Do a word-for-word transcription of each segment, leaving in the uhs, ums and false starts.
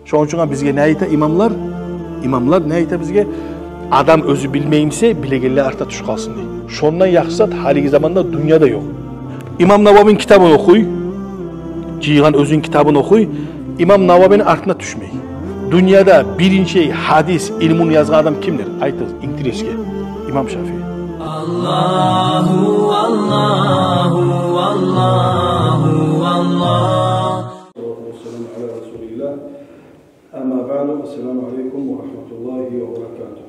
Шону учун бизге не айта имамлар? Имамлар не айта бизге? Адам оьзю билмей буса, билегенлер артда тюшюп къалсын дей. Шондан яхшы зат гьалиги заманда дюньяда ёкъ. Имам Нававини китабын охуй, жыйгъан оьзюню китабын охуй, имам Нававини артына тюшмей. Дюньяда биринчи гьадис илмуну язгъан адам кимдир? Айтыгъыз, интересге. Имам Шафии. Аллагьу, Аллагьу, Аллагьу, Аллагь. Ва салату ва саламу аля расулиллагь. Амма баъду, ассаламу алейкум ва рахматуллагьи ва баракатугь.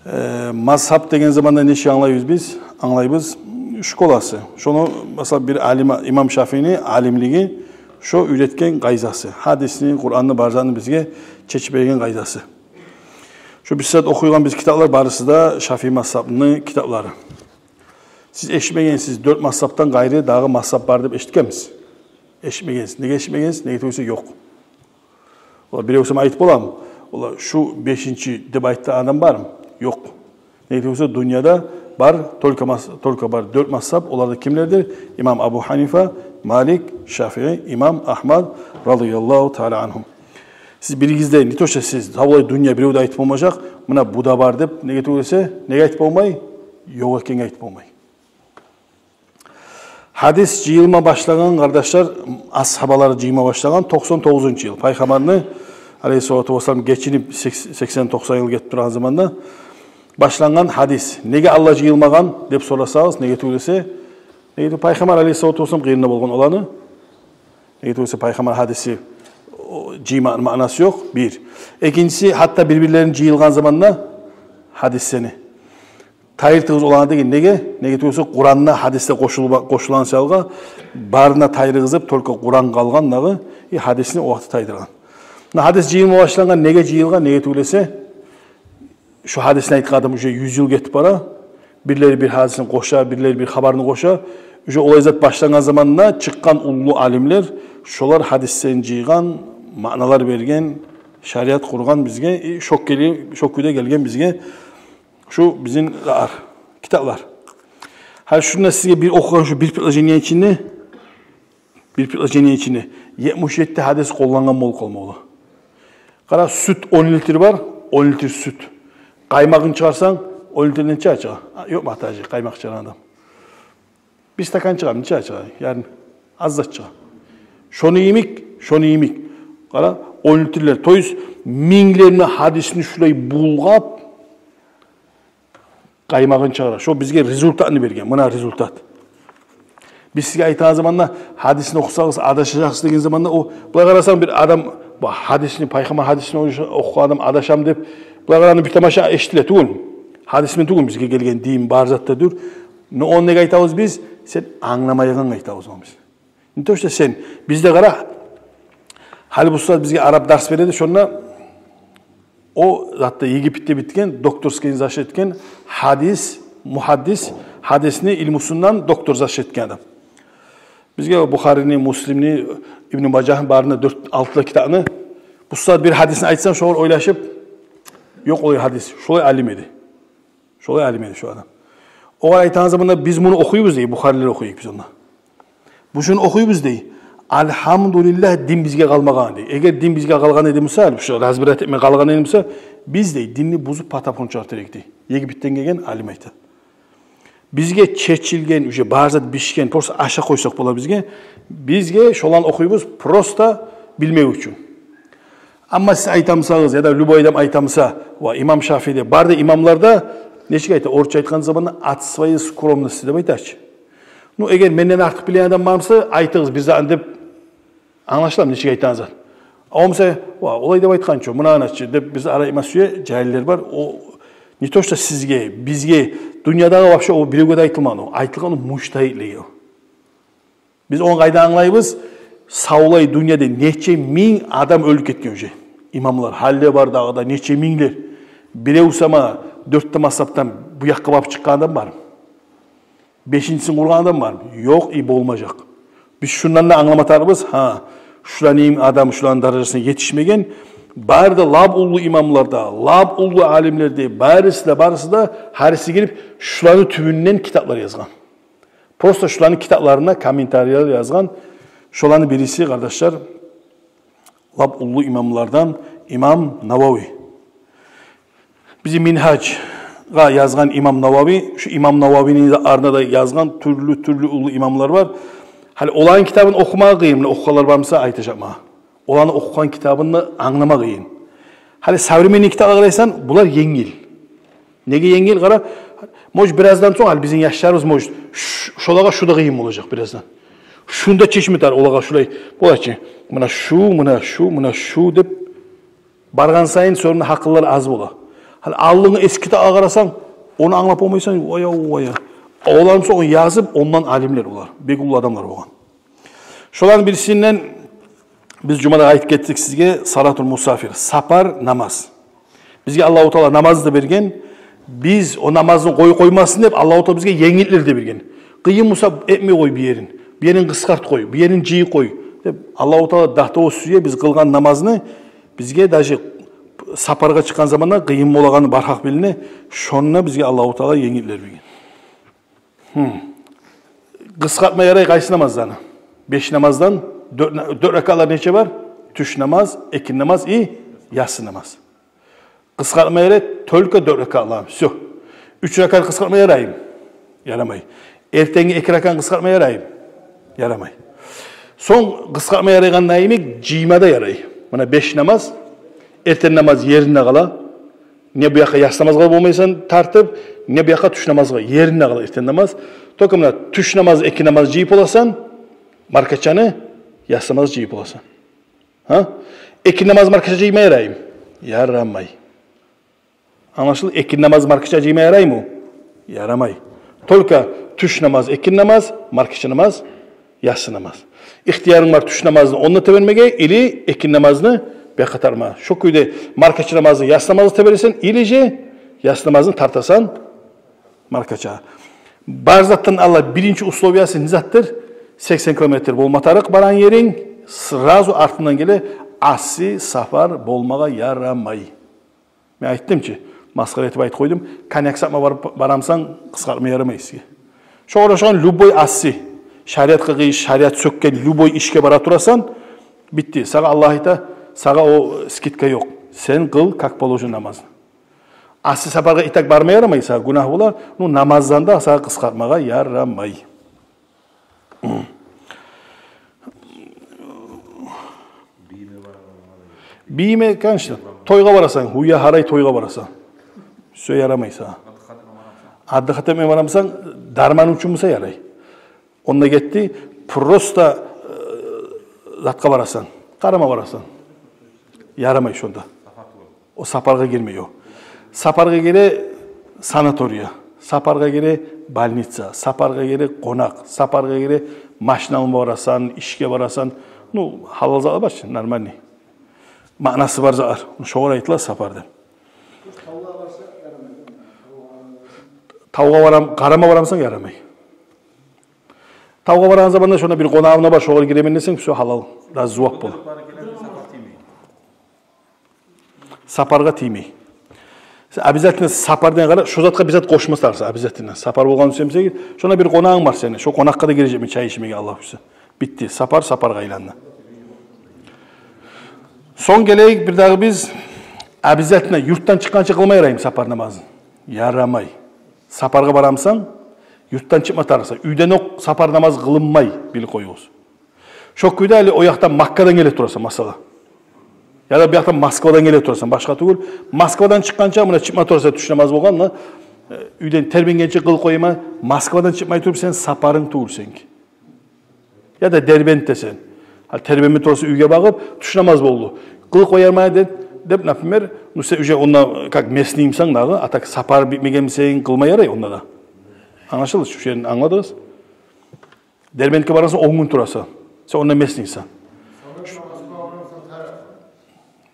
Э, мазгьаб деген заманда нечик англайбыз биз? Англайбыз школасы. Шону, масала, бир алим, имам Шафиини алимлиги, шо уьйретген къайдасы. Гьадисни, Къуранны, бар затны бизге чечип берген къайдасы. Шо биз сизге охуйгъан биз китаплар барысы да Шафии мазгьабны китаплары. Сиз эшитмегенсиз, дёрт мазгьабдан къайры дагъы мазгьаб бар деп эшитгенмисиз? Эшитмегенсиз. Неге эшитмегенсиз? Неге тюгюл эсе ёкъ. Олар бирев сама айтып боламы? Олар шу бешинчи деп айтгъан адам бармы? Ёкъ. Неге тюгюл эсе дюньяда бар, только маз-, только бар дёрт мазгьаб, олар да кимлердир? Имам Абу Гьанифа, Малик, Шафии, имам Агьмад, радияллагьу таала ангьум. Сиз биригиз де, не то что сиз, савлай дюнья бирев де айтып болмажакъ, муна бу да бар деп, неге тюгюл эсе, неге айтып болмай? Ёкъ экенге айтып болмай. Гьадис жыйылма башлагъан, къардашлар, асгьабалар жыйма башлагъан токъсан тогъузунчу йыл. Пайхаммарны, алейгьиссалату вассалам, гечинип сек-, сексен-токъсан йыл гетип турагъан заманда башлангъан гьадис. Неге алда жыйылмагъан деп сорасагъыз, неге тюгюл эсе, неге тюгюл, Пайхаммар, алейгьиссалату вассалам, къырыйында болгъан оланы. Неге тюгюл эсе, Пайхаммар гьадиси, о, жыймакъны маънасы ёкъ, бир. Экинчиси, гьатта бир-бирлерин жыйылгъан заманда гьадислени тайдыртыгъыз оланы деген. Неге? Неге тюгюл эсе, Къуранда гьадислер къошулма-, къошулгъан саялы, барына тайдыргъызып, только Къуран къалгъан дагъы, и гьадисни о вакъти тайдыргъан. Муна гьадис жыйылма башлангъан, неге жыйылгъан? Неге тюгюл эсе, шо гьадисни айтгъан адам уже юз йыл гетип бара, бирлери бир гьадисни къоша, бирлери бир хабарны къоша. Уже олай зат башлангъан заманда чыкъгъан уллу алимлер, шолар гьадислени жыйгъан, маъналар берген, шариат къургъан бизге, и шо кюйде, шо кюйде гелген бизге шу бизин ар, китаплар. Гьали шунда сизге бир охугъан шу бир предложение ичинде, бир предложение ичинде етмиш етти гьадис къоллангъан болуп къалмагъа бола. Къара, сют, он литр бар, он литр сют. Къаймагъын чыгъарсанг, он литрден нече чыгъа? А, ёкъму, Атажи, къаймакъ чыгъарагъан адам? Бир стакан чыгъа, нече чыгъа? Ярым, аз зат чыгъа. Шону йимик, шону йимик. Къара, он литрлер, то есть минглер булан гьадисни шулай булгъап, къаймагъын чыгъара. Шо бизге результатны берген. Муна результат. Биз сизге айтагъан заманда, гьадисни охусагъыз, адашажакъсыз деген заманда, о, булай къарасанг, бир адам, бу гьадисни, Пайхаммар гьадисни охугъан адам адашамы деп, булай къарагъанда бир тамаша эшитиле тюгюл. Гьадисмен тюгюл бизге гелген дин, бар зат да дюр. Но ону неге айтабыз биз? Сен англамайгъангъа айтабыз ону биз. Не то что сен, бизде къара, гьали бу сагьат бизге араб дарс береди, шонда о затда Египетде битген, докторскийни защита этген гьадис, мугьаддис, гьадисни илмусундан доктор защита этген адам. Бизге о Бухарини, Муслимни, Ибну Мажагьны, барын да, дёрт, алты да китапны, бу сагьат бир гьадисни айтсам, шогъар ойлашып, ёкъ, олай гьадис, шолай алим эди. Шолай алим эди шо адам. Огъар айтагъан заманда, биз муну охуйбуз дей, Бухарилер охуйыкъ биз онда. Бу шуну охуйбуз дей. Альгьамдулиллагь, дин бизге къалмагъан дей. Эгер дин бизге къалгъан эди буса, шо разбирать этме къалгъан эди буса, биз дей, динни бузуп, пата-пунчу чыгъарта эдик дей. Египетден гелген алим айта. Бизге чечилген, уже бар зат бишген, просто ашап къойсакъ бола бизге. Бизге шоланы охуйбуз просто билмек учун. Амма сиз айтамысагъыз, яда любой адам айтамыса, ва имам Шафии де, бары да имамлар да, нечик айта, орусча айтгъан заманда, от своей скромности деп айта чы. Ну, эгер менден артыкъ билеген адам бармыса, айтыгъыз бир затны деп, англашыламы нечик айтагъан зат. А болмаса, ва, олай деп айтгъан чы, муна ана чы деп, биз ара иман сюе жагьиллер бар. О, не то что сизге, бизге, дюньядагъы вообще о биревге де айтылмагъан о. Айтылгъан о мужтагьидлеге о. Биз ону къайдан англайбыз? Савлай дюньяда нече минг адам оьлюп гетген уже. Имамлар, гьали де бар дагъы да нече минглер. Бирев сама дёрт де мазгьабдан бу якъгъа барып чыкъгъан адам бармы? Бешинчисин къургъан адам бармы? Ёкъ, и болмажакъ. Биз шундан да англама тарыкъбыз, гьа, шуланы йимик адам шуланы даражасына етишмеген. Бары да лап уллу имамлар да, лап уллу алимлер де, барысы да, барысы да, гьариси гирип, шуланы тюбюнден китаплар язгъан. Просто шуланы китапларына комментарийлер язгъан. Шоланы бириси, къардашлар, Лап уллу имамлардан имам Навави. Бизин Мингьажгъа язгъан имам Навави, шу имам Нававини арнада язгъан тюрлю-тюрлю уллу имамлар бар. Гьали оланы китабын охума къыйын, муна охугъанлар бармуса айтажакъ магъа. Оланы охугъан китабын англама къыйын. Гьали современный китаплагъа къарайсан, булар енгил. Неге енгил? Къара, может, бираздан сонг, гьали бизин яшларыбыз, может, ш-, шолагъа шу да къыйын болажакъ бираздан. Шуну да чечме тарыкъ олагъа шулай болачы. Муна шу, муна шу, муна шу деп баргъан сайын, сонг гьакъыллар аз бола. Гьали алдынгы эски китаплагъа къарасанг, ону англап болмайсан, вая, вая. Оланы сонг язып, ондан алимлер олар. Бек уллу адамлар болгъан. Шоланы бирисинден биз жумада айтып гетдик сизге, салатул мусафир, сапар намаз. Бизге Аллагьу Таала намазны да берген. Биз о намазны къоюп къоймасын деп, Аллагьу Таала бизге енгиллер де берген. Къыйын буса, этмей къой бу ерин, бу ерин къысгъарт къой, бу ерин жыйып къой деп. Аллагьу Таала дагъы да о сюе биз къылгъан намазны, бизге даже сапаргъа чыкъгъан заманда къыйын болагъаны бар гьакъ билине, шонда бизге Аллагьу Таала енгиллер берген. Гьм. Къысгъартма ярай къайсы намазланы? Беш намаздан дёрт на-, дёрт ракатлар нече бар? Тюш намаз, экинди намаз и яссы намаз. Къысгъартма ярай только дёрт ракатланы. Всё. Уьч ракат къысгъартма яраймы? Ярамай. Эртенги эки ракатны къысгъартма яраймы? Ярамай. Сонг къысгъартма ярайгъан йимик жыйма да ярай. Муна беш намаз, эртен намаз еринде къала. Не бу якъгъа яссы намазгъа болмайсан тартып, не бу якъгъа тюш намазгъа, еринде къала эртен намаз. Только муна тюш намаз, экинди намаз жыйып боласан, маркачаны, яссы намаз жыйып боласан. Гьа? Экинди намаз маркача жыйма яраймы? Ярамай. Англашылды? Экинди намаз маркача жыйма яраймы? Ярамай. Только тюш намаз, экинди намаз, маркача намаз, яссы намаз. Ихтиярынг бар тюш намазны онда тебермеге или экинди намазны бу якъгъа тартма. Шо кюйде маркача намазны яссы намазгъа тебересен, или же яссы намазны тартасан маркача. Бар затдан алда биринчи условиясы не затдыр? Сексен километр болма тарыкъ барагъан еринг, сразу артындан геле асси сапар болмагъа ярамай. Мен айтдым чы, масхара этип айтып къойдум. Коньяк сатма барып, барамсан, къысгъартма ярамай сизге. Шогъар ошагъан любой асси, шариатгъа къыйыш, шариат сёкген любой ишге бара турасан, битди. Сагъа Аллагь айта, сагъа о скидка ёкъ. Сен къыл как положено намазны. Асси сапаргъа итак барма ярамай, сагъа гюнагь бола, но намаздан да сагъа къысгъартмагъа ярамай. Бийиме, конечно, тойгъа барасан, уья гьарай тойгъа барасан. Всё, ярамай сагъа. Отдыхать этме барамсан, дарман учун буса ярай. Онда гетди, просто, э, затгъа барасан, къарама барасан. Ярамай шонда. О сапаргъа гирмей о. Сапаргъа гире санатория, сапаргъа гире больница, сапаргъа гире къонакъ, сапаргъа гире машина алма барасан, ишге барасан. Ну, гьалал затлар бар чы, нормальный. Маънасы бар затлар. Шогъар айтыла сапар деп. Тавгъа барам, къарама барамсан, ярамай. Тавгъа барагъан заманда шонда бир къонагъым да бар, шогъар гиремен десенг, всё, гьалал. Бираз зувап бола. Сапаргъа тиймей. Сен обязательно сапардан къара, шо затгъа бир зат къошма тарыкъсан, обязательно. Сапар болгъан сюемсен, шонда бир къонагъынг бар сени, шо къонакъгъа да гирежекмен чай ичмеге, Аллагь буюрса. Битди, сапар сапаргъа айланды. Сонг гелейик бирдагъы биз, обязательно юртдан чыкъгъанча къылма яраймы сапар намазын? Ярамай. Сапаргъа барамсан, юртдан чыкъма тарыкъсан. Уьйден окъ сапар намаз къылынмай, билип къоюгъуз. Шо кюйде гьали о якъдан, Маккадан геле турасан, масала. Яда бу якъдан, Москвадан геле турасан, башгъа тюгюл. Москвадан чыкъгъанча, муна чыкъма турасан, тюш намаз болгъан да, э, уьйден тербенгенче къыл къояма, Москвадан чыкъмай туруп сен сапарынг тюгюл сеники. Яда Дербентдесен. Гьали тербенме турасан уьйге багъып, тюш намаз болду. Къыл къоярма деп, деп, например, ну, сен уже онда как местныймсан дагъы, а так сапар битмегенмисен, къылма ярай онда да. Англашылды чы, шу ерин англадыгъыз. Дербентге барасан, он гюн турасан. Сен онда местныйсан.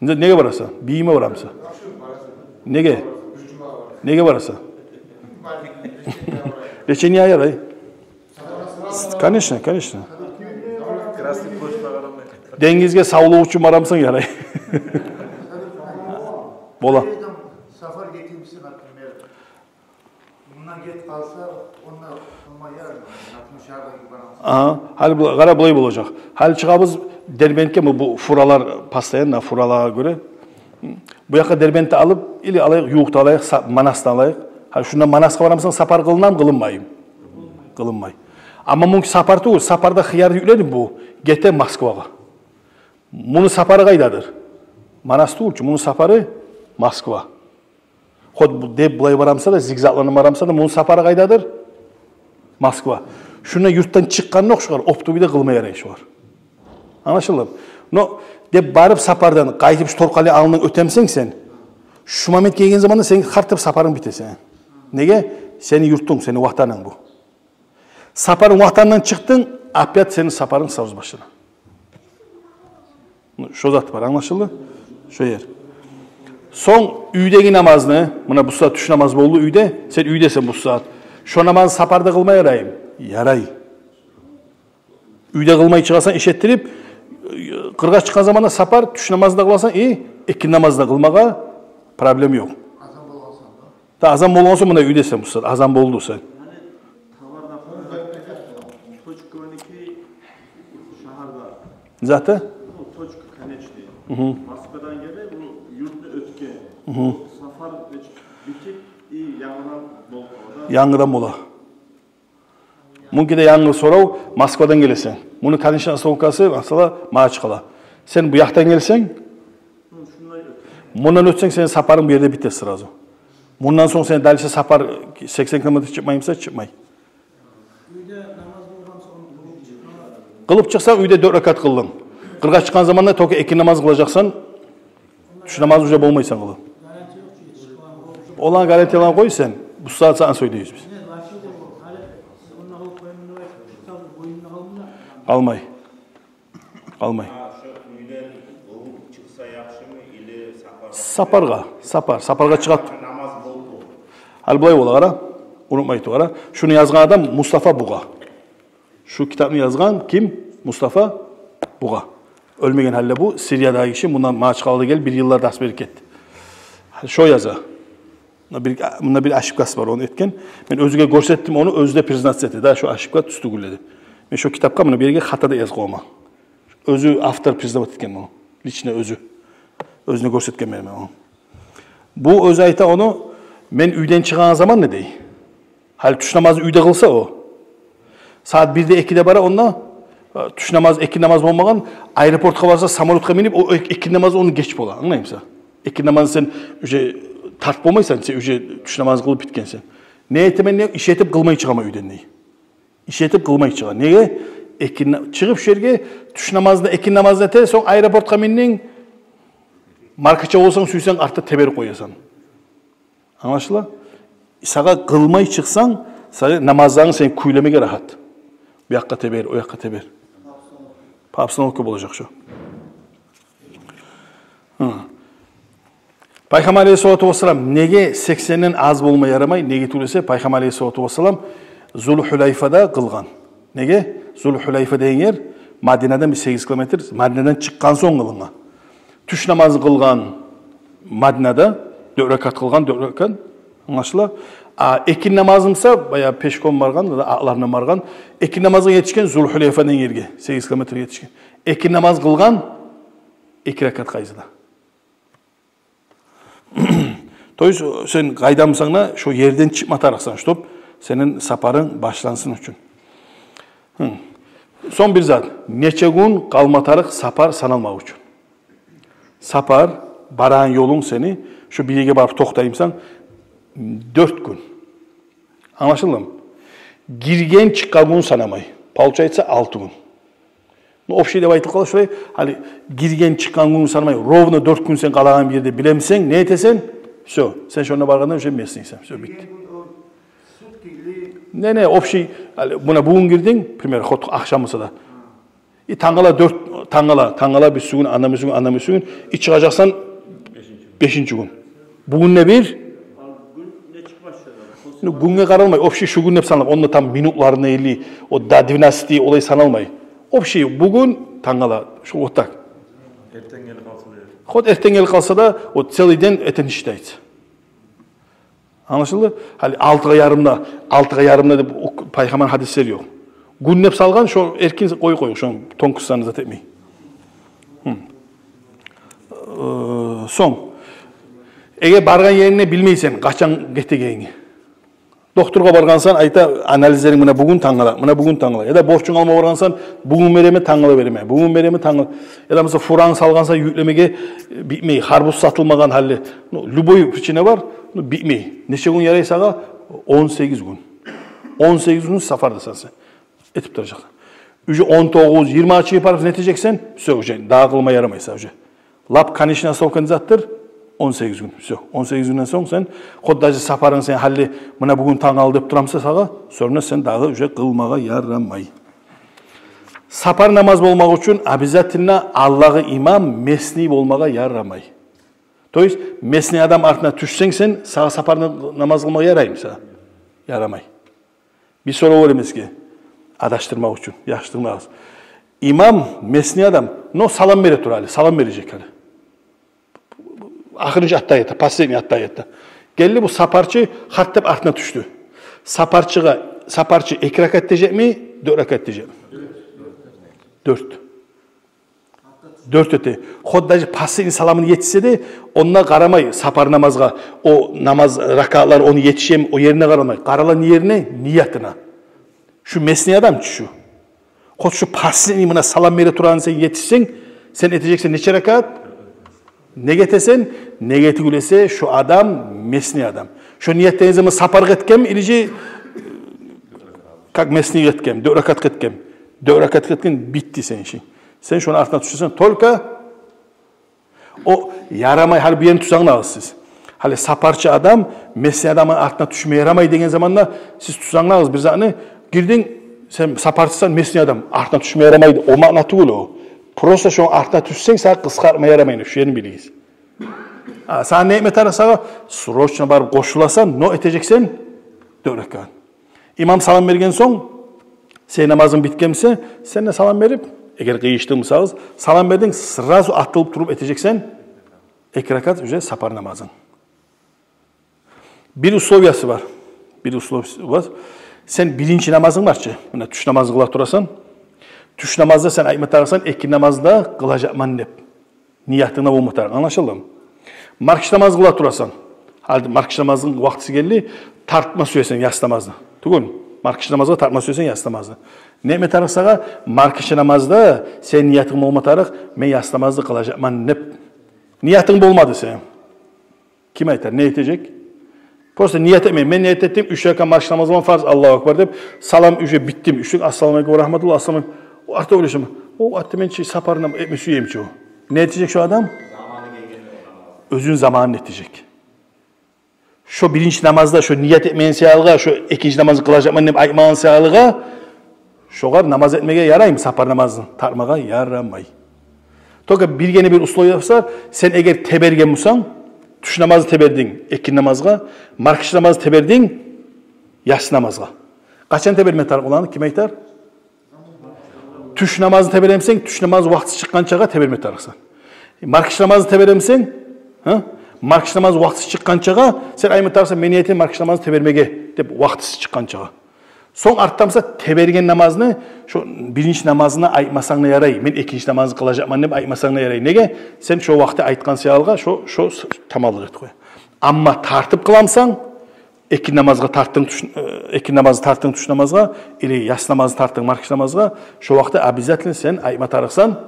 Не-, неге барасан? Бийиме барамсан? Неге? Неге барасан? Лечение ярай. Конечно, конечно. Денгизге савлукъ учун барамсан, ярай. Бола. Ондан гетип къалса, онда къылмай ярай. Алтмыш ярда барамыз. Агьа, гьали бу, къара, булай болажакъ. Гьали чыгъабыз Дербентге, бу, бу фуралар постоянно, фуралагъа гёре. Бу якъгъа Дербентни алып, или алайыкъ, ювукъда алайыкъ, Са-, Манасны алайыкъ. Гьали шундан Манасгъа барамысан, сапар къылынамы, къылынмаймы? Къылынмай. Амма мунки сапар тюгюл, сапарда хыяр юкленип бу гете Москвагъа. Муну сапары къайдадыр? Манас тюгюл чю, муну сапары Москва. Хоть бу деп булай барамса да, зигзагланып барамса да, муну сапары къайдадыр? Москва. Шунда юртдан чыкъгъанокъ шугъар, оптовыйда къылма ярай шугъар. Англашылдымы? Но деп барып сапардан къайтып шу Торкъали алындан оьтемсен сен, шу момент гелген заманда сен хартып сапарынг битесен. Неге? Сени юртунг, сени ватанынг бу. Сапарынг ватандан чыкъдынг, опять сени сапарынг савуз башлана. Шо зат бар, англашылды? Шо ер. Сонг уьйдеги намазны, муна бу сагьат тюш намаз болду уьйде, сен уьйдесен бу сагьат. Шо намазны сапарда къылма яраймы? Ярай. Уьйде къылмай чыгъасан, иш этдирип, къыргъа чыкъгъан заманда сапар, тюш намазны да къыласан, и экинни намазны да къылмагъа проблема ёкъ. Азан болгъан сонг да? Да, азан болгъан сонг, муна уьйдесен бу сагьат, азан болду сен. Яни товарда къоюп, точка он эки шагьарда. Заты? Ну, точка конечный. Мгм. Москвадан геле, бу юртну оьтген. Мгм. Сапар битип, и янгыдан болуп къала да. Янгыдан бола. Мунки де янгы сорав, Москвадан гелесен. Муну конечный остановкасы, масала, Магьачкъала. Сен бу якъдан гелсенг, мундан оьтсенг, сени сапарынг бу ерде бите сразу. Мундан сонг сени дальше сапар сексен километр чыкъмаймыса, чыкъмай. Къылып чыкъсанг, уьйде дёрт ракат къылдынг. Къыргъа чыкъгъан заманда только экинни намаз къылажакъсан, тюш намаз уже болмайсан къылып. Оланы гарантияларын къой сен, бу сагьат сагъа сёйлейбиз биз. Къалмай. Къалмай. А, шо уьйден къылып чыкъса яхшымы или сапар? Сапаргъа, сапар, сапаргъа чыгъат. Намаз болду. Гьали булай бола, къара. Унутмай тур, къара. Шуну язгъан адам Мустафа Бугъа. Шу китапны язгъан ким? Мустафа Бугъа. Оьлмеген гьалда бу, Сириядагъы гиши, мундан Магьачкъалада гелип бир йыллар дарс берип гетди. Шо яза. Мунда бир, мунда бир ошибкасы бар, ону этген. Мен оьзюне гёрсетдим ону, оьзю де признаться эте да, шо ошибка тюз тюгюл деп. Мен шо китапгъа муна бир ерге хата да язып къойгъанман. Оьзю автор признавать этген ону. Лично оьзю. Оьзюне гёрсетгенмен мен ону. Бу оьзю айта ону, мен уьйден чыгъагъан заман не дей? Гьали тюш намазны уьйде къылса о, сагьат бирде, экиде бара онда, э, тюш намаз, экинни намаз болмагъан, аэропортгъа барса, самолётгъа минип, о эк-, экинни намаз ону геч бола, англаймысан? Экинни намазны сен уже тарт болмайсан, сен уже тюш намазны къылып битгенсен. Не этемен, не иш этип къылмай чыгъаман уьйден дей. Иш этип къылмай чыгъа. Неге? Экинни, чыгъып шу ерге, тюш намазны, экинни намазны эте, сонг аэропортгъа миндинг, маркача болсанг, сюйсенг, артда теберип къоясан. Англашыла? Сагъа къылмай чыкъсанг, сагъа намазларынг сени кюйлемеге рагьат. Бу якъгъа тебер, о якъгъа тебер. По обстановке болажакъ шо. Гьы. Пайхаммар алейгьиссалату вассалам неге сексенден аз болма ярамай? Неге тюгюл эсе, Пайхаммар алейгьиссалату вассалам Зулхулайфада къылгъан. Неге? Зулхулайфа деген ер Мадинадан бир сегиз километр, Мадинадан чыкъгъан сонг къылынгъан. Тюш намазны къылгъан Мадинада, дёрт ракат къылгъан, дёрт ракат, англашыла. А экинни намазны буса, баягъы пешком баргъан, атларына баргъан. Экинни намазгъа етишген Зулхулайфа деген ерге, сегиз километрге етишген. Экинни намаз къылгъан, эки ракат къайсыда. То есть, сен къайда бусанг да, шо ерден чыкъма тарыкъсан, чтоб сени сапарынг башлансын учун. Гьы. Сонг бир зат, нече гюн къалма тарыкъ сапар саналмакъ учун? Сапар, барагъан ёлунг сени, шо бир ерге барып токътаймысан, дёрт гюн. Англашылдымы? Гирген, чыкъгъан гюн санамай. Получается, алты гюн. Ну, общий деп айтылып къала шулай, гьали гирген, чыкъгъан гюн санамай, ровно дёрт гюн сен къалагъан бир ерде билемисен, не этесен? Всё, сен шонда баргъанда уже местныйсен, всё, битди. Не, не, общий, гьали муна бугюн гирдинг, пример, хоть ахшам буса да. И тангала дёрт, тангала, тангала бирисигюн, андан бирисигюн, андан бирисигюн, и чыгъажакъсан бешинчи гюн. Бугюн де бир. Ну, гюнге къаралмай, общий шу гюн деп саналып, онда там минутларына или о до двенадцати олай саналмай. Общий бугюн, тангала, шу вот так. Эртен гелип къалса да. Хоть эртен гелип къалса да, вот целый день это не считается. Англашылды? Гьали алтыгъа ярымда, алтыгъа ярымда деп о пайхаммар гьадислер ёкъ. Гюн деп салгъан, шо эркин къой, къой, шону тонкостьларын зат этмей. Гьм. Э, сонг, эгер баргъан ерингни билмейсен, къачан гетегенинги. Докторгъа баргъансан, айта, анализлеринг муна бугюн тангала, муна бугюн тангала. Яда борчунг алма баргъансан, бугюн беремен, тангала беремен. Бугюн беремен, тангала. Яда, мисал, фураны салгъансан юклемеге, э, битмей. Харбуз сатылмагъан гьали. Ну, любой причина бар, ну, битмей. Нече гюн ярай сагъа? Он сегиз гюн. Он сегиз гюн сапардасан сен. Этип туражакъ. Уже он тогъуз, йигирма чыгъып барып не этежексен? Всё, уже дагъы къылма ярамай сагъа уже. Лап конечный остановка затдыр, он сегиз гюн. Всё, он сегиз гюнден сонг сен, хоть даже сапарынг сен гьали муна бугюн тангала деп турамса сагъа, сёрюне сен дагъы уже къылмагъа ярамай. Сапар намаз болмакъ учун обязательно алдагъы имам местный болмагъа ярамай. То есть местный адам артына тюшсенг сен, сагъа сапар на-, намаз къылмагъа яраймы сагъа? Ярамай. Бир сорав беремиз сизге, адашдырмакъ учун, яхшы тынглагъыз. Имам, местный адам, но салам бере тура гьали, салам бережек гьали. Ахырынчы аттагьиятда, последний аттагьиятда. Гелди бу сапарчы, харт деп артына тюшдю. Сапарчыгъа, сапарчы эки ракат этежекми, дёрт ракат этежекми? Дёрт. Дёрт эте. Хоть даже последний саламын етишсе де, онда къарамай сапар намазгъа, о намаз ракатлар ону етишеми, о ерине къарамай. Къаралгъан ерине, ниятына. Шу местный адам чы шу. Хоть шу последний муна салам бере турагъан сен етишсенг, сен этежексен нече ракат? Неге этесен? Неге тюгюл эсе, шу адам местный адам. Шу ният деген заман сапар къетгенми, или же как местный къетгенми, дёрт ракат къетгенми? Дёрт ракат къетген, битди сени ишинг. Сен шону артына тюшесен, только о ярамай, гьали бу ерни тюз англагъыз сиз. Гьали сапарчы адам местный адамны артына тюшме ярамай деген заманда сиз тюз англагъыз бир затны, гирдинг, сен сапарчысан, местный адам, артына тюшме ярамай, о маъна тюгюл о. Просто шону артына тюшсенг, сагъа къысгъартма ярамай, шу ерни билигиз. А, сагъа не этме тарыкъ сагъа? Срочно барып къошуласан, но этежексен дёрт ракат. Имам салам берген сонг, сени намазынг битгенмисе, сен де салам берип, эгер къыйышдынг бусагъыз, салам бердинг, сразу атылып туруп этежексен эки ракат уже сапар намазынг. Бир условиясы бар. Бир условиясы бар. Сен биринчи намазынг бар чы, муна тюш намазын къыла турасан. Тюш намазда сен айтма тарыкъсан, экинни намазны да къылажакъман деп. Ниятынгда болма тарыкъ, англашылдымы? Маркач намаз къыла турасан. Гьали маркач намазны вакътиси гелди, тартма сюесен яс намазны. Тюгюлмю? Маркач намазгъа тартма сюесен яс намазны. Не этме тарыкъ сагъа? Маркач намазда сени ниятынг болма тарыкъ, мен яс намазны къылажакъман деп. Ниятынг болмады сени. Ким айтар, не этежек? Просто ният этмей, мен ният этдим, уьч ракат маркач намаз къыламан, фарз, Аллагьу акбар деп, салам уже битдим, уьч ракат, ассаламу алейкум ва рагьматуллагь, ассаламу алейкум, артда ойлашаман, о атты мен чи сапар этме сюемен чи о. Не этежек шу адам? Оьзюню заманын этежек. Шо биринчи намазда шо ният этмеген саялыгъа, шо экинчи намазны къылажакъман деп айтмагъан саялыгъа, шогъар намаз этмеге яраймы, сапар намазны тартмагъа ярамай. Только бир гене бир условиясы бар, сен эгер теберген бусанг, тюш намазны тебердинг экинни намазгъа, маркач намазны тебердинг яс намазгъа. Къачан теберме тарыкъ оланы, ким айтар? Тюш намазны теберемисен, тюш намаз вакътиси чыкъгъанчагъа теберме тарыкъсан. Маркач намазны теберемисен, гьа? Маркач намаз вакътиси чыкъгъанчагъа сен айтма тарыкъсан, мен ният этдим маркач намазны тебермеге деп, вакътиси чыкъгъанчагъа. Сонг артда буса теберген намазны, шо биринчи намазны айтмасанг да ярай, мен экинчи намазны къылажакъман деп айтмасанг да ярай. Неге? Сен шо вакъти айтгъан саялыгъа шо, шо с-, таманлыкъ этип къоя. Амма тартып къыламсан, экинни намазгъа тартдынг тюш, э, экинни намазны тартдынг тюш намазгъа, или яс намазны тартдынг маркач намазгъа, шо вакъти обязательно сен айтма тарыкъсан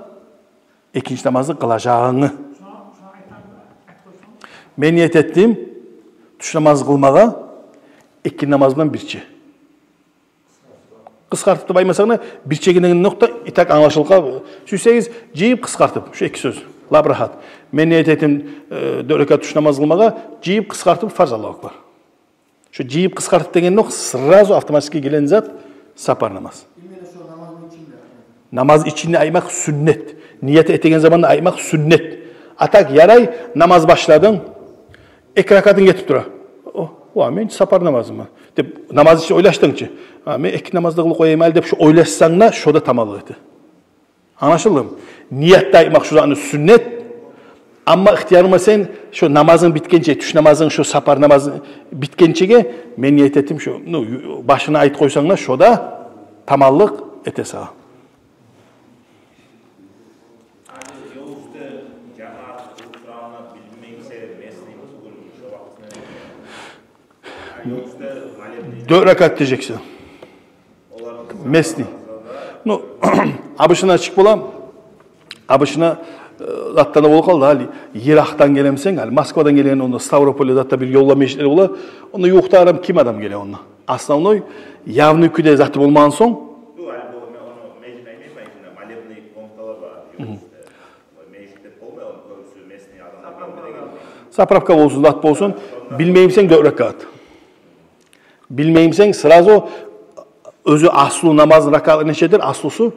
экинчи намазны къылажагъынгны. Мен ният этдим тюш намазны къылмагъа экинни намаз булан бирче. Къысгъартып деп айтмасанг да, бирче гине нокъта, и так англашылгъан. Сюйсегиз, жыйып къысгъартып, шу эки сёз. Лап рагьат. Мен ният этдим, э, дёрт ракат тюш намаз къылмагъа, жыйып къысгъартып, фарз, Аллагьу акбар. Шу жыйып къысгъартып деген нокъ, сразу автоматически гелген зат сапар намаз. Именно шо намазны ичинде. Намаз ичинде айтмакъ сюннет. Ният этеген заманда айтмакъ сюннет. А так ярай, намаз башладынг, эки ракатынг гетип тура. О, ва, мен сапар намазыман деп, намаз ичинде ойлашдынг чы. А, мен эки намаз да къылып къояйым гьали деп, шо ойлашсанг да, шо да таманлыкъ эте. Англашылдымы? Ниятда айтмакъ шу затны сюннет. Амма ихтиярынг бар сен, шо намазынг битгенче, тюш намазынг, шо сапар намазынг битгенчеге, мен ният этдим шо, ну, ю-, башына айтып къойсанг да, шо да таманлыкъ эте сагъа. Гьали ёл уьстде жамаат къылып турагъанны билмеймисен, местный тюгюл, шо вакътисинде ёл уьстде молебный. Дёрт ракаат этежексен. Местный. Ну, обычно нечик бола? Обычно, э, затдан да болуп къалды, гьали йыракъдан гелемисен, гьали Москвадан гелген, онда Ставрополь, затда бир ёлда межитлер бола. Онда ювукъда адам, ким адам геле онда? Основной, явный кюйде заты болмагъан сонг. Ду, гьали бу, мен ону межит айтмайман, молебный комнаталар бар. Мгм. Ой, межит деп болмай, ону кёбюсю местный адамлар гелмеген. Заправка болсун, зат болсун, билмеймисен, дёрт ракаат. Билмеймисен, сразу оьзю аслу намазны ракааты нечедир, аслусу?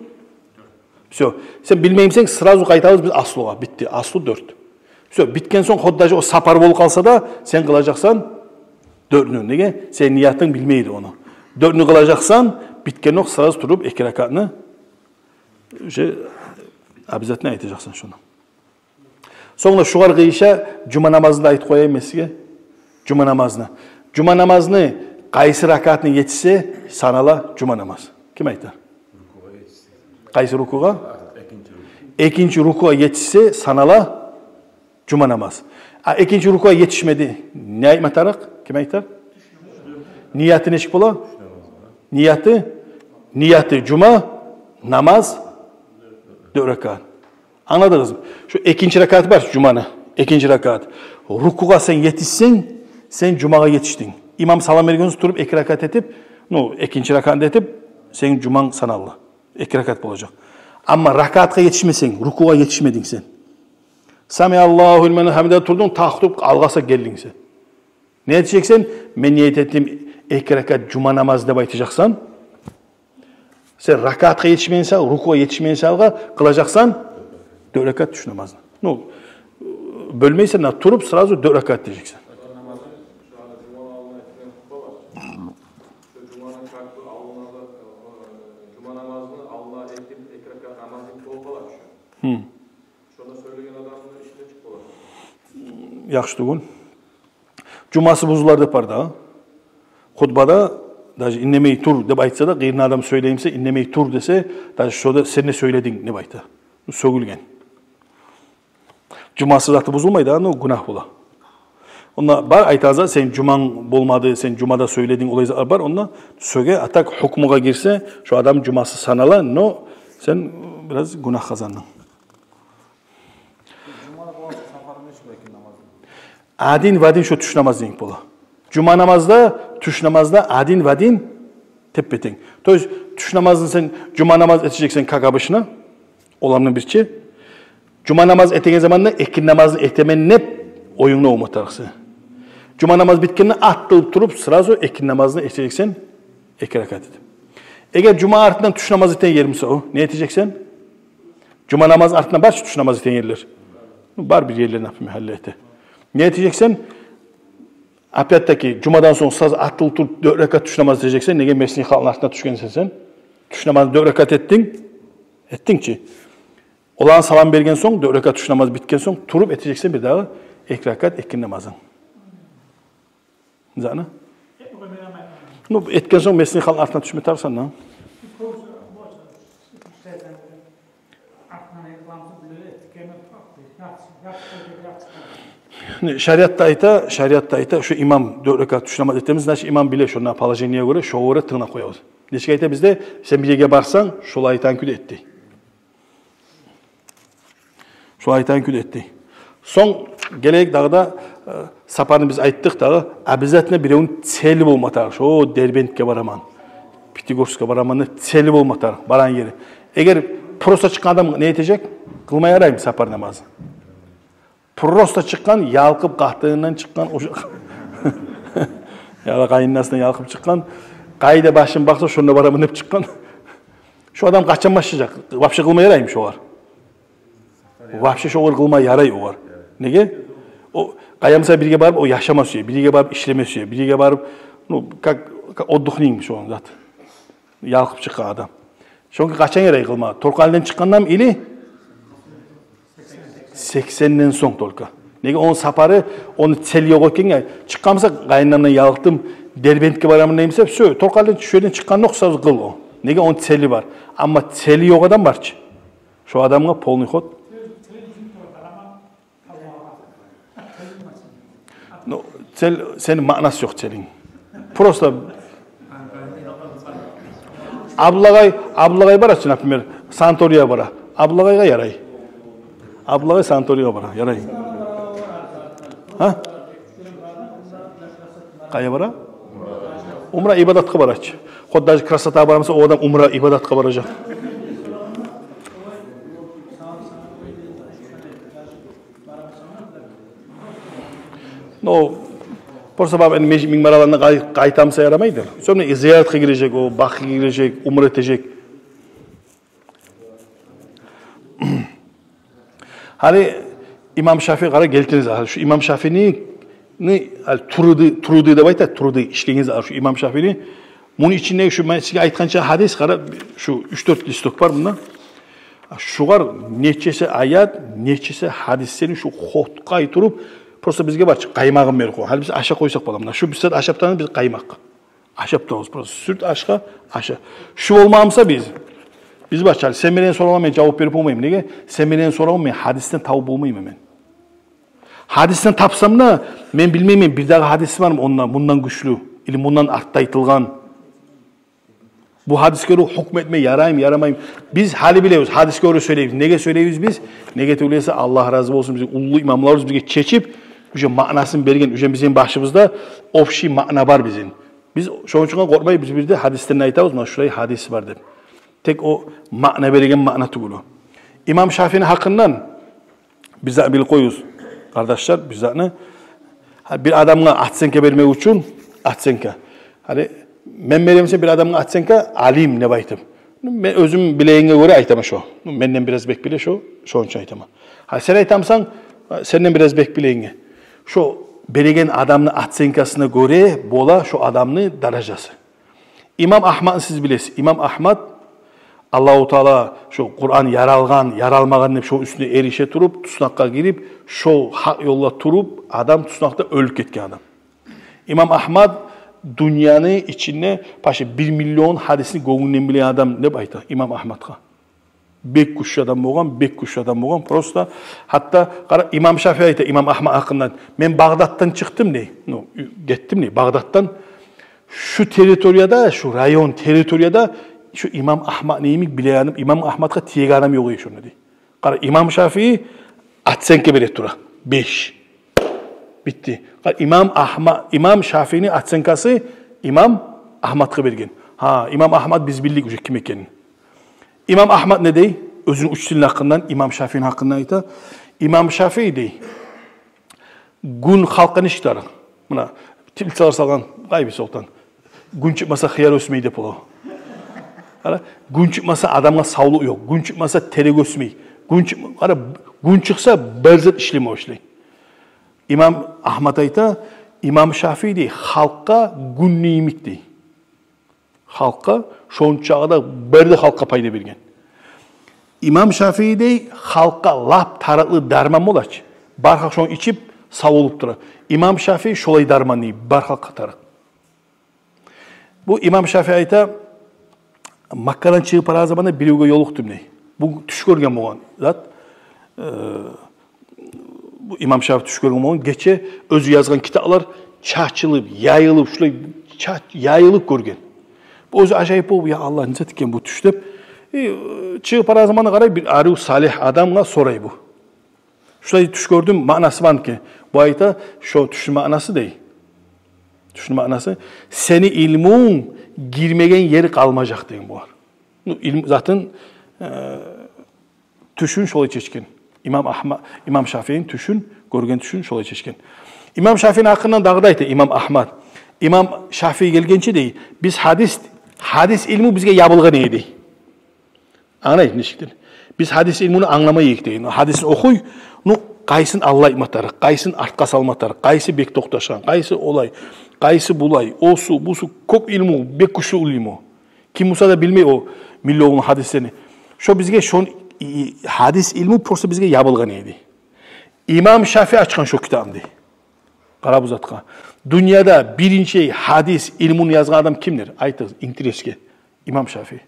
Всё. Сен билмеймисен, сразу къайтабыз биз аслугъа. Битди. Аслу дёрт. Всё, битген сонг, хоть даже о сапар болуп къалса да, сен къылажакъсан дёртню. Неге? Сен ниятынг билмейди ону. Дёртню къылажакъсан, битгенокъ сразу туруп эки ракаатны уже обязательно этежексен шону. Сонг да шугъар къыйыша жума намазны да айтып къояйым мен сизге. Жума намазны. Жума намазны къайсы ракаатына етишсе, санала жума намаз. Ким айта? Къайсы рукугъа? Экинчи рукугъа етишсе, санала жума намаз. А экинчи рукугъа етишмеди, не айтма тарыкъ? Ким айтар? Нияты нечик бола? Нияты, нияты жума намаз, дёрт ракаат. Англадыгъызмы? Шу экинчи ракаат бар жуманы, экинчи ракаат. Рукугъа сен етишсенг, сен жумагъа етишдинг. Имам салам берген сонг туруп эки ракаат этип, ну, экинчи ракаатны этип, сен жуманг саналды. Эки ракаат болажакъ. Амма ракаатгъа етишмесенг, рукугъа етишмединг сен. Сами Аллагьу лиман гьамида турдунг, тахтып алгъаса гелдинг сен. Не этежексен? Мен ният этдим эки ракаат жума намаз деп айтажакъсан. Сен ракаатгъа етишмейсен, рукугъа етишмейсен, къылажакъсан дёрт ракаат тюш намазны. Ну, бёлмейсен, на туруп сразу дёрт ракаат этежексен. Жума намазны алдына этген эки ракаат намазны болуп къалар шу. Гьм. Шонда сёйлеген адамны иши нечик болар? Яхшы тюгюл. Жумасы бузулар деп бар да. Хутбада даже индемей тур деп айтса да, къырыйында адам сёйлеймисе, индемей тур десе, даже шонда сен де сёйлединг деп айта. Сёгюлген. Жумасы заты бузулмай да, ну, гюнагь бола. Онда бар айтагъан зат, сен жуманг болмады, сен жумада сёйлединг, олай затлар бар. Онда сёге, а так гьукмугъа гирсе, шо адам жумасы санала, но сен бираз гюнагь къазандынг. Жуманы къылгъан сонг сапарны нечик бола, экинни намазны? Один в один шо тюш намаз йимик бола. Жума намазда, тюш намазда один в один теппе-тенг. То есть тюш намазны сен жума намаз этежексен, как обычно, оланы бирче. Жума намаз этеген заманда экинни намазны этемен деп оюнгда болма тарыкъ сени. Жума намаз битгенде атылып туруп, сразу экинни намазны этежексен, эки ракаат этип. Эгер жума артындан тюш намаз этеген ер буса, о не этежексен? Жума намаз артындан бар чы тюш намаз этеген ерлер. Ну, бар бир ерлер, например, гьаллете. Не этежексен? Опять-таки, жумадан сонг саз атылып туруп, дёрт ракаат тюш намаз этежексен. Неге? Месни халкъны артына тюшгенсен сен. Тюш намазны дёрт ракаат этдинг, этдинг чи. Оланы салам берген сонг, дёрт ракаат тюш намаз битген сонг, туруп этежексен бир дагъы эки ракаат экинни намазынг. Заны? Ну, этген сонг месни халкъны артына тюшме тарыкъсан да. Не, шариатда айта, шариатда айта, шу имам дёрт ракаат тюш намаз этемиз, значит, имам биле шонда положениеге гёре, шогъар гёре тынглап къоябыз. Нечик айта бизде, сен бир ерге барсанг, шолай айтагъан кюйде эт дей. Шолай айтагъан кюйде эт дей. Сонг гелейик дагъы да, э, сапарны биз айтдыкъ дагъы, обязательно биревню цели болма тарыкъ. Шо Дербентге бараман, Пятигорскге бараман деп цели болма тарыкъ барагъан ери. Эгер просто чыкъгъан адам не этежек? Къылма яраймы сапар намазны? Просто чыкъгъан, ялкъып, къатынындан чыкъгъан, ош-, яда къайынанасындан ялкъып чыкъгъан, къайда башым бакъса, шонда бараман деп чыкъгъан. Шо адам къачан башлажакъ? Вообще къылма яраймы шогъар? Вообще шогъар къылма ярай огъар. Неге? О къайда буса бирге барып, о яшама сюе, бирге барып ишлеме сюе, бирге барып, ну, как, как отдых деймиз шо зат. Ялкъып чыкъгъан адам. Шонга къачан ярай къылма? Торкъалиден чыкъгъандамы или? Сексенден сонг только. Неге, ону сапары, ону цели ёкъ экенге, чыкъгъан буса, къайынларымдан ялкъдым, Дербентге бараман деймисе, всё, Торкъалиден, шо ерден чыкъгъан ёкъ, сразу къыл о. Неге, ону цели бар. Амма цели ёкъ адам бар чы. Шо адамгъа полный ход. Ну, цель, сени маънасы ёкъ целинг. Просто Абдуллагьай, Абдуллагьай бара чы, например, санаториягъа бара. Абдуллагьайгъа ярай. Абдуллагьай санаториягъа бара, ярай. Гьа? Къайгъа бара? Умра ибадатгъа бара чы. Хоть даже красотагъа барамаса, о адам умра ибадатгъа баражакъ. Но просто баб, энни межит минбарларына къай-, къайтамса ярамайдыр. Сонг зияратгъа гирежек, о бакъгъа гирежек, умра этежек. Гьали имам Шафии, къара, гелтиригиз, гьали шу имам Шафиини, гьали труды, труды деп айта, труды, ишлегиз, гьали шу имам Шафиини. Муну ичинде шу мен сизге айтгъанча гьадис, къара, шу уьч-дёрт листок бар мунда. Шугъар нечесе аят, нечесе гьадислени шу хотгъай туруп, просто бизге бар чы къаймагъын берип къой. Гьали биз ашап къойсакъ боламы? Шу биз ашап турабыз биз къаймакъ. Ашап турабыз просто. Сюрт ашгъа, аша. Шу болмаса биз, биз бар чы, гьали сен берген соравгъа мен жавап берип болмайман. Неге? Сен берген соравну мен гьадисден табып болмайман мен. Гьадисден тапсам да, мен билмеймен, бирдагъы гьадис бармы онда, мундан гючлю, или мундан артда айтылгъан. Бу гьадисге гёре гьукму этме яраймы, ярамаймы? Биз гьали билебиз, гьадисге гёре сёйлейбиз. Неге сёйлейбиз биз? Неге тюгюл эсе, Аллагь рази болсун, бизин уллу имамларыбыз бизге чечип, уже маънасын берген, уже бизин башыбызда общий маъна бар бизин. Биз шону учун къоркъмай, биз бир де гьадислерин айтабыз, муна шулай гьадис бар деп. Тек о маъна береген маъна тюгюл о. Имам Шафиини гьакъындан бир зат билип къоюгъуз, къардашлар, бир затны. Гьа, бир адамгъа оценка бермек учун, оценка. Гьали мен беремен бир адамгъа оценка, алим деп айтып. Мен оьзюм билегенге гёре айтаман шо. Менден бираз бек биле шо, шону учун айтаман. Гьа, сен айтамысан, сенден бираз бек билегенге. Шо береген адамны оценкасына гёре бола шо адамны даражасы. Имам Агьмадны сиз билесиз. Имам Агьмад, Аллагьу Таала шо Къуран яралгъан, яралмагъан деп шо уьстюнде эрише туруп, туснакъгъа гирип, шо гьакъ ёлда туруп, адам туснакъда оьлюп гетген адам. Имам Агьмад дюньяны ичинде почти бир миллион гьадисни гёнгюнден билеген адам деп айта имам Агьмадгъа. Бек гючлю адам болгъан, бек гючлю адам болгъан. Просто, гьатта, къара, имам Шафии айта имам Агьмад гьакъындан: «Мен Багъдатдан чыкъдым, – дей, – ну, гетдим, – дей, – Багъдатдан. Шу территорияда, шу район территорияда шу имам Агьмадны йимик билеген адам, имам Агьмадгъа тиеген адам ёкъ эди шонда», – дей. Къара, имам Шафии оценка бере тура. Беш. Битди. Къара, имам Агьма-, имам Шафиини оценкасы имам Агьмадгъа берген. Гьа, имам Агьмад, биз билдик уже ким экенин. Имам Агьмад не дей? Оьзюню учителини гьакъындан, имам Шафиини гьакъындан айта. Имам Шафии, дей, гюн халкъгъа нечик тарыкъ? Муна, теплицалар салгъан, къайбы солтан. Гюн чыкъмаса, хыяр оьсмей деп бола. Къара, гюн чыкъмаса, адамгъа савлукъ ёкъ. Гюн чыкъмаса, терек оьсмей. Гюн чыкъ-, къара, гюн чыкъса, бир зат ишлемей башлай. Имам Агьмад айта, имам Шафии, дей, халкъгъа гюнню йимик, дей. Халкъгъа шончакъы да бир де халкъгъа пайда берген. Имам Шафии, дей, халкъгъа лап тарыкълы дарман бола чы. Бар халкъ шону ичип, сав болуп тура. Имам Шафии шолай дарман, дей, бар халкъгъа тарыкъ. Бу имам Шафии айта, Маккадан чыгъып барагъан заманда биревге ёлукъдум, дей. Бу тюш гёрген болгъан зат. Э, бу имам Шафии тюш гёрген болгъан, гече оьзю язгъан китаплар чачылып, яйылып, шулай ча-, яйылып гёрген. Бу оьзю ажайып болуп: «Я Аллагь, не зат экен бу тюш?» – деп. Э, чыгъып барагъан заманда къарай, бир арив салигь адамгъа сорай бу: «Шулай тюш гёрдюм, маънасы бармы экен?» Бу айта, шо тюшню маънасы, дей. Тюшню маънасы: «Сени илмунг гирмеген ери къалмажакъ», – деген бугъар. Ну, илм затын, э, тюшюн шолай чечген. Имам Агьма-, имам Шафиини тюшюн, гёрген тюшюн шолай чечген. Имам Шафиини гьакъындан дагъы да айта имам Агьмад. Имам Шафии гелгенче, дей, биз гьадис, гьадис илму бизге ябылгъан эди, дей. Англайсыз нечикдир? Биз гьадис илмуну англамай эдик, дей. Ну, гьадисни охуй, ну, къайсын алда айтма тарыкъ, къайсын артгъа салма тарыкъ, къайсы бек токъташгъан, къайсы олай, къайсы булай, осу, бусу, кёп илму, бек гючлю илму. Ким буса да билмей о миллионлу гьадислени. Шо бизге, шон, и, и, гьадис илму просто бизге ябылгъан эди. Имам Шафии ачгъан шо китапны, дей. Къара бу затгъа. Дюньяда биринчи гьадис илмуну язгъан адам кимдир? Айтыгъыз, интересге. Имам Шафии.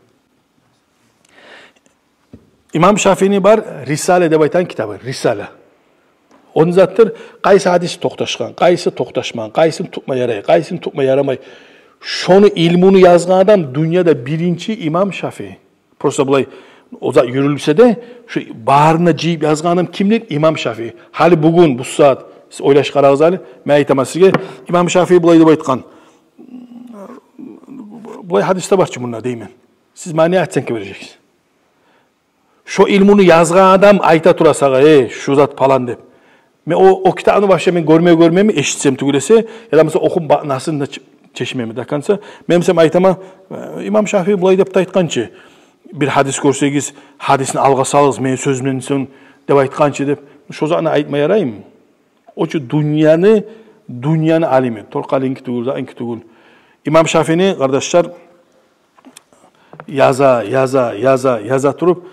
Имам Шафиини бар Рисала деп айтагъан китабы, Рисала. Ону затдыр, къайсы гьадис токъташгъан, къайсы токъташмагъан, къайсын тутма ярай, къайсын тутма ярамай. Шону илмуну язгъан адам дюньяда биринчи Имам Шафии. Просто булай о зат юрюлсе де, шо барын да жыйып язгъан адам кимдир? Имам Шафии. Гьали бугюн, бу сагьат, сиз ойлашып къарагъыз гьали, мен айтаман сизге, Имам Шафии булай деп айтгъан. Булай гьадис де бар чы мунда, деймен. Сиз магъа не оценка бережексиз? Шо илмуну язгъан адам айта тура сагъа: «Э, шу зат палан», — деп. Мен о, о китапны вообще мен гёрме-, гёрмеймен, эшитсем тюгюл эсе, яда, масала, охуп ба-, насын да ч-, чечмеймен до конца. Мен, масала, айтаман: «Э, Имам Шафии булай деп де айтгъан чы. Бир гьадис гёрсегиз, гьадисни алгъа салыгъыз, мени сёзюмден сонг», — деп айтгъан чы деп. Шо затны айтма яраймы? О чу дюньяны, дюньяны алими, только алинки тюгюл, заинки тюгюл. Имам Шафиини, къардашлар, яза, яза, яза, яза туруп,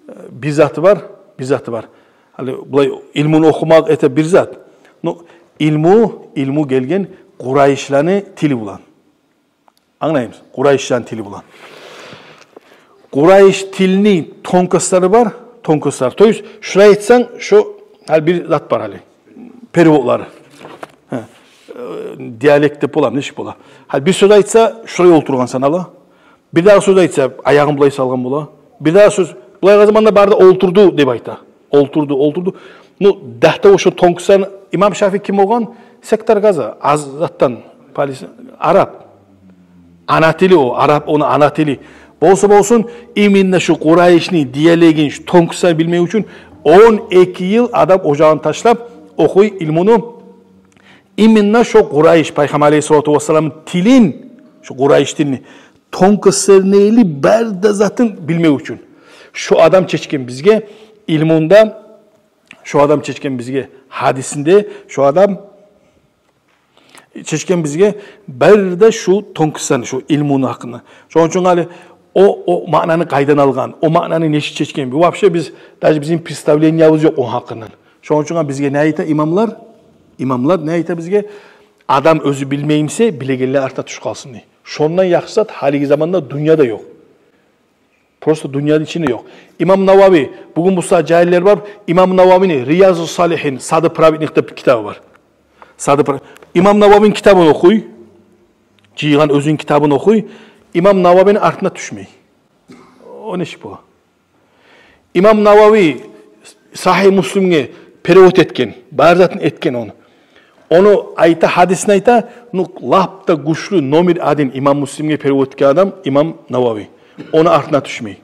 э, бир заты бар, бир заты бар. Гьали булай илмуну охумакъ эте бир зат. Ну, илму, илму гелген къурайшланы тили булан. Англаймысыз? Къурайшланы тили булан. Къурайш тилини тонкостлары бар, тонкостлар. То есть, шулай айтсанг, шо, гьали бир зат бар гьали. Переводлары. Гьа. Э, диалект деп боламы, нечик бола? Гьали бир сёз айтса, шулай олтургъан санала. Бир дагъы сёз айтса, аягъын булай салгъан бола. Бир дагъы сёз, булай къылгъан заманда бары да олтурду деп айта. Олтурду, олтурду. Ну, дагъы да ошо тонкостан Имам Шафии ким болгъан? Сектор газа, аз затдан, палес-, араб. Ана тили о, араб ону ана тили. Болса болсун, именно шу къурайшны диалегин, шу тонкостан билмек учун он эки йыл адам ожагъын ташлап охуй илмуну. Именно шо къурайш, Пайхаммар алейгьиссалату вассалам тилин, шо къурайш тилини тонкостьларына ерли бары да затын билмек учун. Шо адам чечген бизге илмуну да, шо адам чечген бизге гьадисин де, шо адам чечген бизге бары да шу тонкостьланы, шу илмуну гьакъында. Шону учун гьали о, о маънаны къайдан алгъан, о маънаны нечик чечген? Бу вообще биз, даже бизин представлениябыз ёкъ ону гьакъындан. Шону учун бизге не айта имамлар? Имамлар не айта бизге? Адам оьзю билмей буса, билегенлер артда тюшюп къалсын, дей. Шондан яхшы зат гьалиги заманда дюньяда ёкъ. Просто дюньяны ичинде ёкъ. Имам Навави, бугюн бу сагьат жагьиллер бар, Имам Нававини Риязу Салигьин, Сады праведник деп китабы бар. Сады пра-, Имам Нававини китабын охуй, жыйгъан оьзюню китабын охуй, Имам Нававини артына тюшмей. О нечик бола? Имам Навави Сагьигь Муслимге перевод этген, бар затын этген ону. Ону айта, гьадисин айта, ну, лап да гючлю, номер один Имам Муслимге перевод этген адам Имам Навави. Ону артына тюшмей.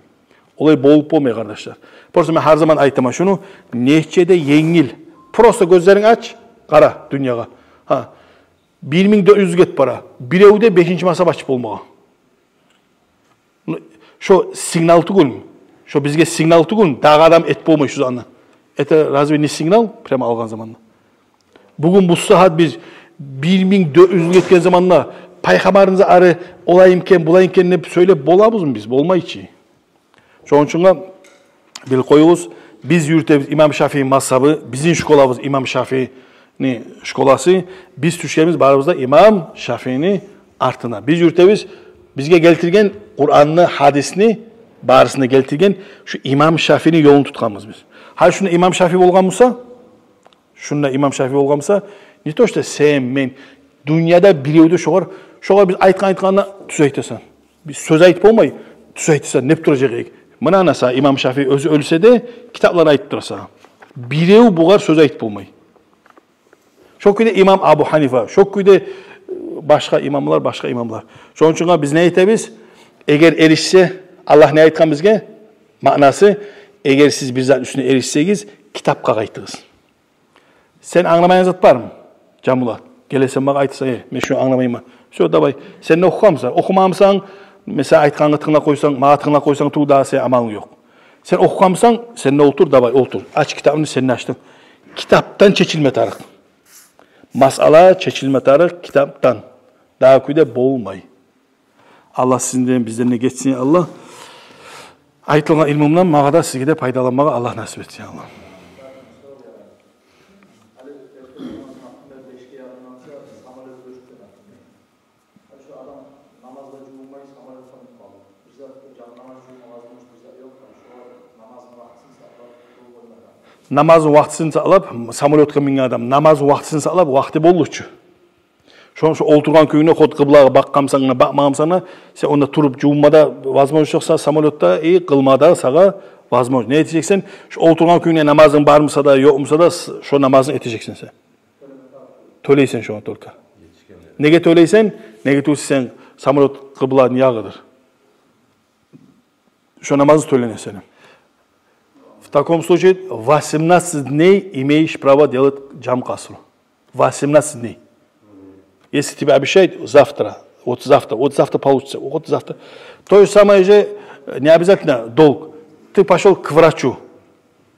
Олай болуп болмай, къардашлар. Просто мен гьар заман айтаман шуну, нече де енгил. Просто гёзлеринг ач, къара дюньягъа. Гьа, бир минг дёрт юз гетип бара. Бирев де бешинчи масгьаб ачып болмагъан. Ну, шо сигнал тюгюлмю? Шо бизге сигнал тюгюлмю? Дагъы адам этип болмай шу затны. Это разве не сигнал? Прямо алгъан заманда. Бугюн бу сагьат биз бир минг дёрт юз йыл гетген заманда пайхаммарыбыздан ары олай экен, булай экен деп сёйлеп болабызмы биз? Болмай чы. Шону учун да билип къоюгъуз, биз юрютебиз Имам Шафии мазгьабы, бизин школабыз Имам Шафиини школасы, биз тюшгенбиз барыбыз да Имам Шафиини артына. Биз юрютебиз, бизге гелтирген Къуранны, гьадисни, барысын да гелтирген шу Имам Шафиини ёлун тутгъанбыз биз. Гьали шунда Имам Шафии болгъан буса, шунда Имам Шафии болгъан буса, не то что сен, мен, дюньяда бирев де шогъар, шогъар биз айтгъан, айтгъанына тюз айтасан. Биз сёз айтып болмай, тюз айтасан, не туражакъ эдик? Мына, мына сагъа Имам Шафии оьзю оьлсе де, китаплар айтып тура сагъа. Бирев бугъар сёз айтып болмай. Шо кюйде Имам Абу Гьанифа, шо кюйде, э, башгъа имамлар, башгъа имамлар. Шону учун да биз не айтабыз? Эгер эришсе, Аллагь не айтгъан бизге? Маънасы, эгер сиз бир зат уьстюне эришсегиз, китапгъа къайтыгъыз. Сен англамайгъан зат бармы? Жамбулат, гелесен магъа айтасан: «Э, мен шуну англамайман». Всё, давай. Сен де охугъанмысан? Охумагъанмысан, мен сагъа айтгъанны тынглап къойсанг, магъа тынглап къойсанг, тюгюл дагъы сени амалынг ёкъ. Сен охугъанмысан, сен де олтур, давай, олтур. Ач китабынгны, сен де ачдынг. Китапдан чечилме тарыкъ. Масъала чечилме тарыкъ китапдан. Дагъы кюйде болмай. Аллагь сизден, бизден де гечсин, Аллагь. Айтылгъан илмумдан магъа да, сизге де пайдаланмагъа Аллагь насип этсин, Аллагь. Намазны вакътисин сакълап, самолётгъа минген адам, намазны вакътисин сакълап, вакъти болду чу. Шо, шо олтургъан кююнгде хоть къыблагъа бакъгъанмысан да, бакъмагъанмысан да, сен онда туруп жувунма да возможность ёкъ сагъа самолётда, и къылма да сагъа возможность. Не этежексен? Шо олтургъан кююнгде намазынг бармыса да, ёкъмуса да, с-, шо намазны этежексен сен. Тёлейсен шону только. Неге тёлейсен? Неге тюгюл сен самолёт къыбланы ягъыдыр. Шо намазы тёлене сени. В таком случае восемнадцать дней имеешь право делать джам касру. Восемнадцать дней. Если тебе обещают завтра, вот завтра, вот завтра получится, вот завтра. То же самое же, э, не обязательно долг. Ты пошёл к врачу,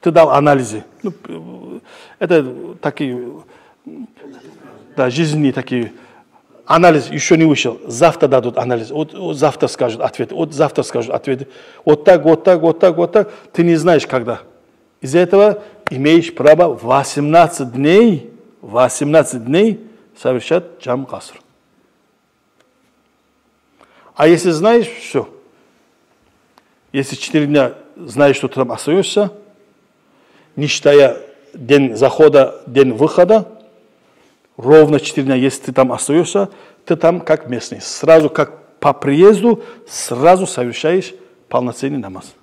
ты дал анализы. Ну, э, это такие, э, да, жизненные такие. Анализ ещё не вышел. Завтра дадут анализ. Вот, вот завтра скажут ответ. Вот завтра скажут ответ. Вот так, вот так, вот так, вот так. Ты не знаешь, когда. Из-за этого имеешь право восемнадцать дней, восемнадцать дней совершать джам каср. А если знаешь, всё. Если четыре дня знаешь, что ты там остаёшься, не считая день захода, день выхода, ровно четыре дня, если ты там остаёшься, ты там как местный. Сразу как по приезду, сразу совершаешь полноценный намаз.